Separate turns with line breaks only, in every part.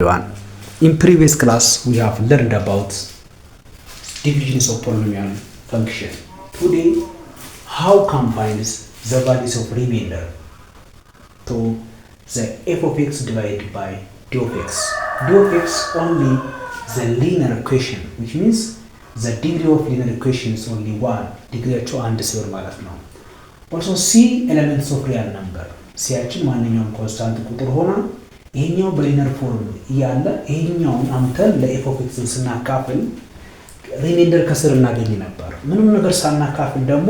Everyone. In previous class, we have learned about divisions of polynomial function. Today, how can find the values of remainder to the f of x divided by d of x. D of x only the linear equation, which means the degree of linear equation is only one. ዲግሪያቸው አንድ ሲሆን ማለት ነው። Also c elements of real number፣ c ያችን ማንኛውም constant ቁጥር ሆና ይሄኛው በ linear form እያለ ይሄኛውን አምጥተን ለ f of x ን ስናካፍል remainder ከስር እናገኝ ነበር። ምንም ነገር ሳናካፍል ደግሞ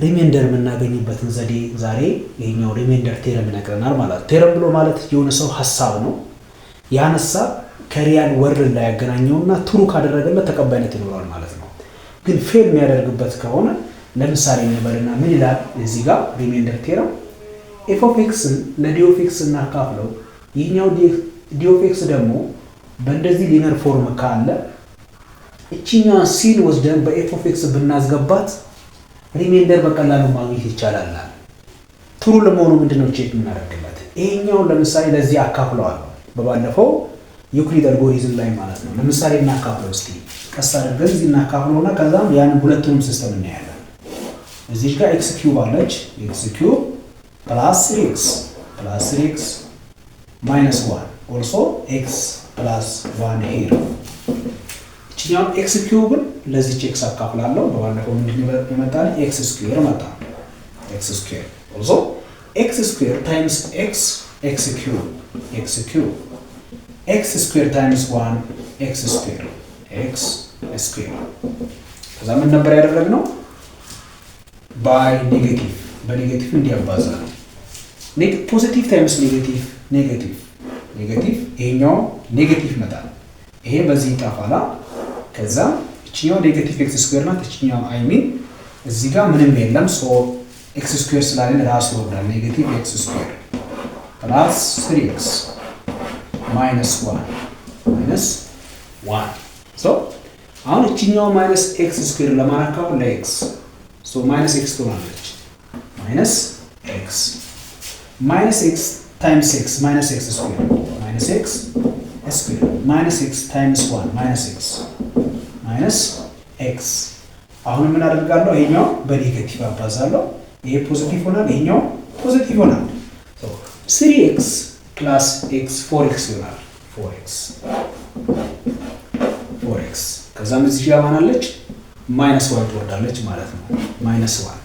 remainder የምናገኝበትን ዘዴ ዛሬ ይሄኛው remainder theorem ይነግረናል ማለት ነው። Theorem ብሎ ማለት የሆነ ሰው ሀሳብ ነው። ያን ሀሳብ ከ real world ላይ ያገናኘውና true ካደረገለት ተቀባይነት ይኖረዋል ማለት ነው። ግን fail የሚያደርግበት ከሆነ፣ ለምሳሌ እንበልና ምን ይላል እዚህ ጋር remainder theorem? F of x ን ለ d of x እናካፍለው፣ ይህኛው d of x ደግሞ በእንደዚህ linear form ካለ እችኛዋን c ን ወስደን በ f of x ብናስገባት remainder በቀላሉ ማግኘት ይቻላል። True ለመሆኑ ምንድን ነው check የምናደርግለት? ይሄኛውን ለምሳሌ ለዚህ አካፍለዋለሁ፣ በባለፈው Euclid algorithm ላይ ማለት ነው። ለምሳሌ እናካፍለው እስቲ፣ ቀስ አድርገን እዚህ እናካፍለውና ከዛም ያንን ሁለቱንም system እናያለን። እዚህ ጋር x cube አለች። X cube plus three x plus three x minus one, also x plus one here። እችኛውን x cube ን ለዚች x አካፍላለሁ። በባለፈው ምንድን ይመጣል? X square መጣ። X square, also x square times x, x cube, x cube, x square times one, x square, x square። ከዛ ምን ነበር ያደረግነው? By negative፣ በ negative እንዲያባዛ ነው። Positive times negative, negative, negative፣ ይሄኛው negative ይመጣል። ይሄ በዚህ ይጠፋላ። ከዛ እችኛው negative x square ናት። እችኛው፣ I mean፣ እዚህ ጋር ምንም የለም። So x square ስላለን ራሱ ይወርዳል። Negative x square plus three x minus one, minus one። So አሁን እችኛው minus x square ለማናካፈል ለ x፣ so minus x ትሆናለች። Minus x, minus x times x, minus x square, minus x square, minus x times one, minus x, minus x። አሁን ምን አደርጋለሁ? ይሄኛው በ negative አባዛለሁ። ይሄ positive ይሆናል፣ ይሄኛው positive ይሆናል። Three x plus x, four x ይሆናል። Four x, four x። ከዛም እዚህ ጋር ማን አለች? Minus one ትወርዳለች ማለት ነው። Minus one።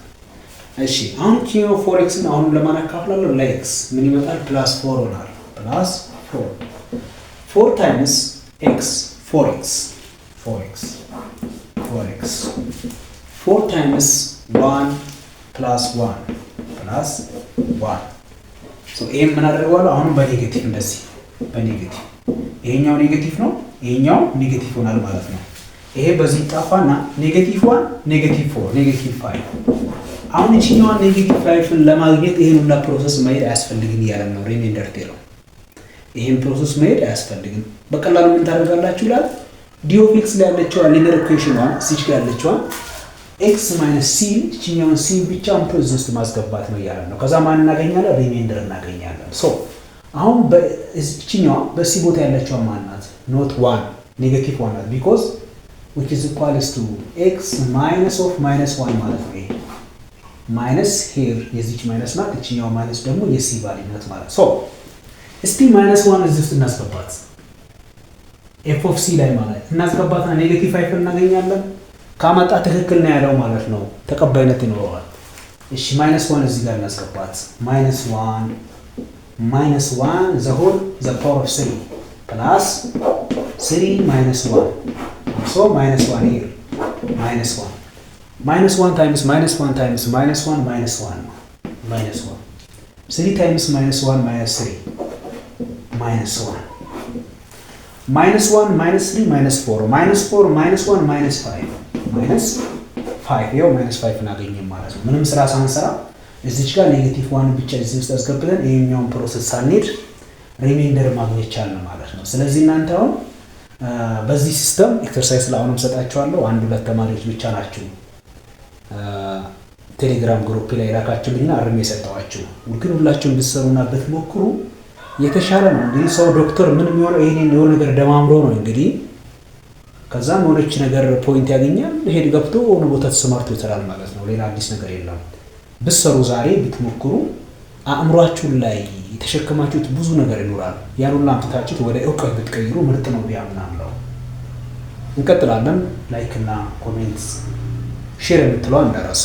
እሺ፣ አሁን ኪኖ four x ን አሁንም ለማን አካፍላለሁ? ለ x። ምን ይመጣል? Plus four ይሆናል። Plus four, four times x, four x, four x, four x, four times one, plus one, plus one። ይህም ምን አደርገዋለሁ? አሁንም በ negative፣ እንደዚህ በ negative፣ ይሄኛው negative ነው፣ ይሄኛው negative ይሆናል ማለት ነው። ይሄ በዚህ ጠፋና negative one, negative four, negative five። አሁን እችኛዋን negative five ን ለማግኘት ይሄን ሁላ process መሄድ አያስፈልግም እያለን ነው remainder theorem። ይሄን process መሄድ አያስፈልግም። በቀላሉ ምን ታደርጋላችሁ ይላል፣ d of x ላይ ያለችዋ linear equation ዋን፣ እዚች ጋር ያለችዋን x minus c፣ እችኛውን c ብቻ እዚህ ውስጥ ማስገባት ነው እያለን ነው። ከዛ ማን እናገኛለን? Remainder እናገኛለን። So አሁን እችኛዋ በ c ቦታ ያለችዋ ማን ናት? Not one, negative one ናት። Because which is equals to x minus of minus one ማለት ነው። ይሄ minus here የዚች minus ናት። እችኛው minus ደግሞ የ c value ናት ማለት። So እስቲ minus one እዚህ ውስጥ እናስገባት፣ f of c ላይ ማለት እናስገባትና negative five እናገኛለን። ካመጣ ትክክል ነው ያለው ማለት ነው፣ ተቀባይነት ይኖረዋል። እሺ፣ minus one እዚህ ጋር እናስገባት። Minus one, minus one the whole the power of three plus three minus one, so minus one here, minus one, minus one times minus one times minus one, minus one ነው። Minus one, three times minus one, minus three, minus one, minus one minus three, minus four, minus four minus one, minus five, minus five። ይኸው minus five እናገኘን ማለት ነው። ምንም ስራ ሳንሰራ እዚች ጋር negative one ብቻ እዚህ ውስጥ አስገብተን ይሄኛውን process ሳንሄድ remainder ማግኘት ቻልን ማለት ነው። ስለዚህ እናንተ አሁን በዚህ system exercise ለአሁንም ሰጣችኋለሁ። አንድ ሁለት ተማሪዎች ብቻ ናችሁ ቴሌግራም group ላይ የላካችሁልኝና አርሜ የሰጠኋችሁ። ግን ሁላችሁም ብትሰሩና ብትሞክሩ የተሻለ ነው። እንግዲህ ሰው ዶክተር ምን የሚሆነው ይሄንን የሆነ ነገር ደማምሮ ነው እንግዲህ። ከዛም የሆነች ነገር point ያገኛል። ሄድ ገብቶ የሆነ ቦታ ተሰማርቶ ይሰራል ማለት ነው። ሌላ አዲስ ነገር የለም። ብትሰሩ፣ ዛሬ ብትሞክሩ፣ አእምሯችሁን ላይ የተሸከማችሁት ብዙ ነገር ይኖራል። ያን ሁሉ አምጥታችሁት ወደ እውቀት ብትቀይሩ ምርጥ ነው ብዬ አምናለሁ። እንቀጥላለን። Like እና comment፣ share የምትለዋ እንዳረሱ።